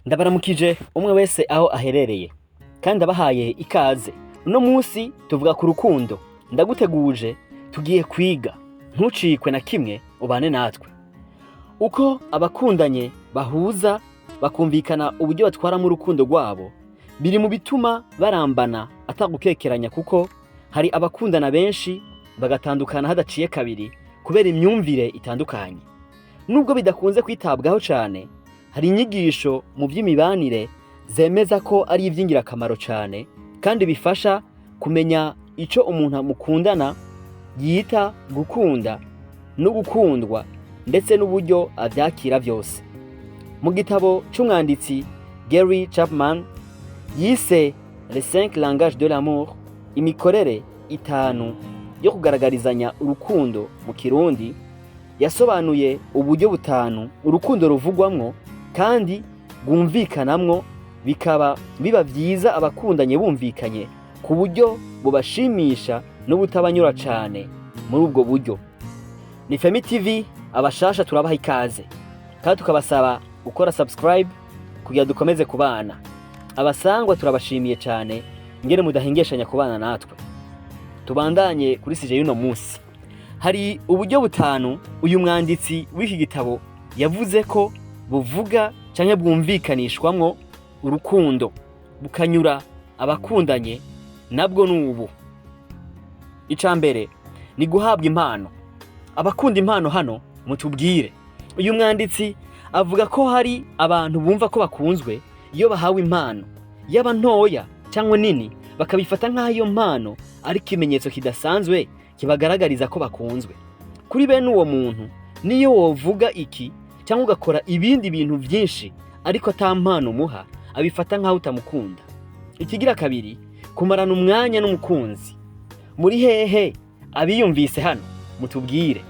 Ndabaramukije umwe wese aho aherereye kandi abahaye ikaze. Uno munsi tuvuga ku rukundo. Ndaguteguje, tugiye kwiga, ntucikwe na kimwe, ubane natwe. Uko abakundanye bahuza bakumvikana uburyo batwaramo urukundo rwabo biri mu bituma barambana atagukekeranya, kuko hari abakundana benshi bagatandukana hadaciye kabiri kubera imyumvire itandukanye. Nubwo bidakunze kwitabwaho cyane, hari inyigisho mu by'imibanire zemeza ko ari iby'ingirakamaro cyane kandi bifasha kumenya icyo umuntu mukundana yita gukunda no gukundwa, ndetse n'uburyo abyakira byose. Mu gitabo c'umwanditsi Gary Chapman yise Les cinq langages de l'amour, imikorere itanu yo kugaragarizanya urukundo mu Kirundi, yasobanuye uburyo butanu urukundo ruvugwamwo kandi rwumvikanamwo, bikaba biba byiza abakundanye bumvikanye ku buryo bubashimisha n'ubutabanyura cane muri ubwo buryo. Ni Femi TV, abashasha turabaha ikaze kandi tukabasaba gukora subscribe kugira dukomeze kubana. Abasangwa turabashimiye cyane ingene mudahengeshanya kubana natwe. Tubandanye kuri sujet y'uno munsi. Hari uburyo butanu uyu mwanditsi w'iki gitabo yavuze ko buvuga canke bwumvikanishwamwo urukundo bukanyura abakundanye, nabwo n'ubu. Ica mbere ni guhabwa impano. Abakunda impano hano mutubwire. Uyu mwanditsi avuga ko hari abantu bumva ko bakunzwe iyo bahawe impano, yaba ntoya cyangwa nini, bakabifata nk'aho iyo mpano ari ikimenyetso kidasanzwe kibagaragariza ko bakunzwe. Kuri bene uwo muntu, niyo wovuga iki cyangwa ugakora ibindi bintu byinshi ariko ata mpano umuha, abifata nk'aho utamukunda. Ikigira kabiri, kumarana umwanya n'umukunzi. Muri hehe abiyumvise hano mutubwire.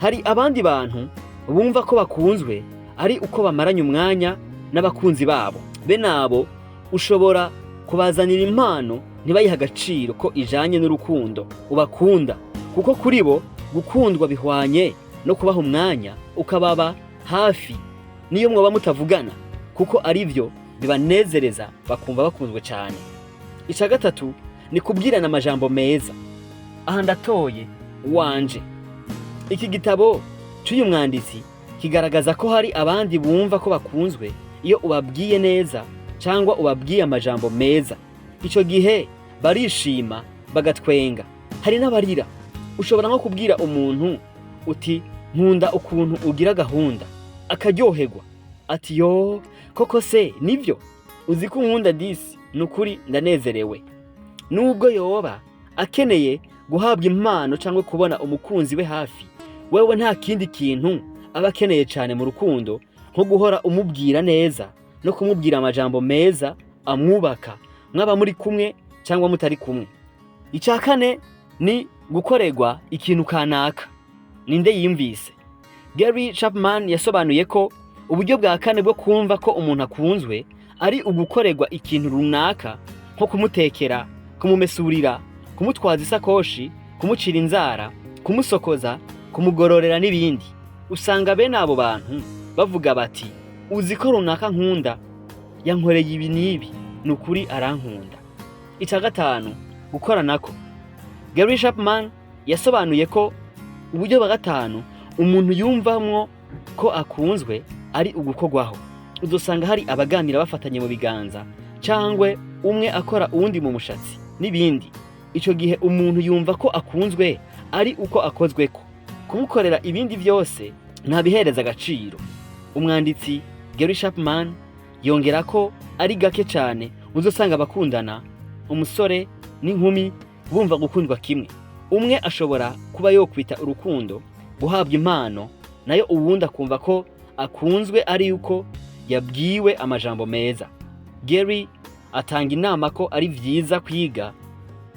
Hari abandi bantu bumva ko bakunzwe ari uko bamaranye umwanya n'abakunzi babo. Bene abo ushobora kubazanira impano ntibayihe agaciro ko ijanye n'urukundo ubakunda, kuko kuri bo gukundwa bihwanye no kubaha umwanya ukababa hafi niyo mwoba mutavugana, kuko ari byo bibanezereza bakumva bakunzwe cyane. Icya gatatu ni kubwirana amajambo meza. Aha ndatoye wanje. Iki gitabo cy'uyu mwanditsi kigaragaza ko hari abandi bumva ko bakunzwe iyo ubabwiye neza cyangwa ubabwiye amajambo meza. Icyo gihe barishima bagatwenga, hari n'abarira. Ushobora nko kubwira umuntu uti: "Nkunda ukuntu ugira gahunda", akaryoherwa ati: "Yo, koko se nibyo? Uzi ko unkunda disi? Ni ukuri ndanezerewe." Nubwo yoba akeneye guhabwa impano cyangwa kubona umukunzi we hafi, wewe nta kindi kintu aba akeneye cyane mu rukundo nko guhora umubwira neza no kumubwira amajambo meza amwubaka, mwaba muri kumwe cyangwa mutari kumwe. Icya kane ni gukorerwa ikintu kanaka. Ninde yiyumvise? Gary Chapman yasobanuye ko uburyo bwa kane bwo kumva ko umuntu akunzwe ari ugukorerwa ikintu runaka, nko kumutekera, kumumesurira, kumutwaza isakoshi, kumucira inzara, kumusokoza, kumugororera n'ibindi. Usanga bene abo bantu bavuga bati: "Uzi ko runaka nkunda? Yankoreye ibi n'ibi, ni ukuri arankunda." Icya gatanu, gukoranako. Gary Chapman yasobanuye ko uburyo bwa gatanu umuntu yumvamwo ko akunzwe ari ugukorwaho. Uzosanga hari abaganira bafatanye mu biganza cyangwa umwe akora uwundi mu mushatsi n'ibindi. Icyo gihe umuntu yumva ko akunzwe ari uko akozweko. Kumukorera ibindi byose ntabihereza agaciro. Umwanditsi Gary Chapman yongera ko ari gake cyane uzosanga abakundana, umusore n'inkumi, bumva gukundwa kimwe. Umwe ashobora kuba yokwita urukundo guhabwa impano, nayo uwundi akumva ko akunzwe ari uko yabwiwe amajambo meza. Gary atanga inama ko ari byiza kwiga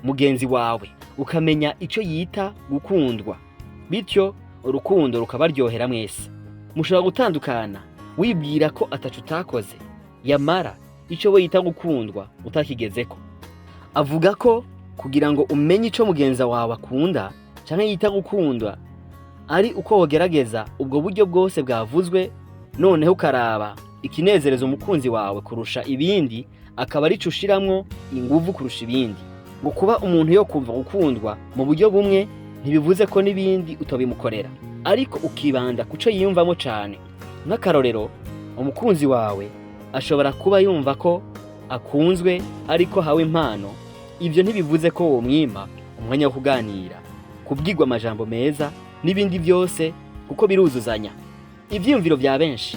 mugenzi wawe, ukamenya icyo yita gukundwa, bityo urukundo rukabaryohera mwese. Mushobora gutandukana wibwira ko ataco utakoze, yamara icyo we yita gukundwa utakigezeko. Avuga ko kugira ngo umenye ico mugenzi wawe akunda canke yita gukundwa ari uko wogerageza ubwo buryo bwose bwavuzwe, noneho ukaraba. Ikinezereza umukunzi wawe kurusha ibindi akaba arico ushiramwo inguvu kurusha ibindi. Ngo kuba umuntu yo kumva gukundwa mu buryo bumwe ntibivuze ko n'ibindi utobimukorera, ariko ukibanda kuco yiyumvamo cane. Nk'akarorero, umukunzi wawe ashobora kuba yumva ko akunzwe ariko hawe impano. Ivyo ntibivuze ko womwima umwanya wo kuganira, kubwirwa amajambo meza n'ibindi byose, kuko biruzuzanya. Ivyiyumviro vya benshi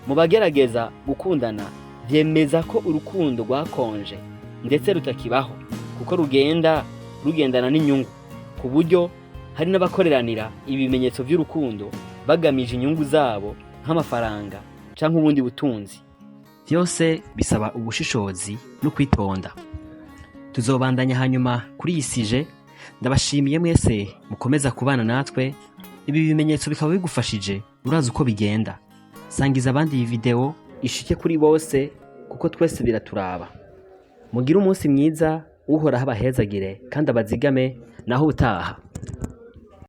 mu bagerageza gukundana vyemeza ko urukundo rwakonje ndetse rutakibaho, kuko rugenda rugendana n'inyungu, ku buryo hari n'abakoreranira ibimenyetso vy'urukundo bagamije inyungu zabo nk'amafaranga canke ubundi butunzi. Vyose bisaba ubushishozi no kwitonda. Tuzobandanya hanyuma kuri iyi sujet. Ndabashimiye mwese mukomeza kubana natwe. Ibi bimenyetso bikaba bigufashije, urazi uko bigenda: sangiza abandi iyi video ishike kuri bose, kuko twese biraturaba. Mugire umunsi mwiza, Uhoraho abahezagire kandi abazigame. Naho ubutaha.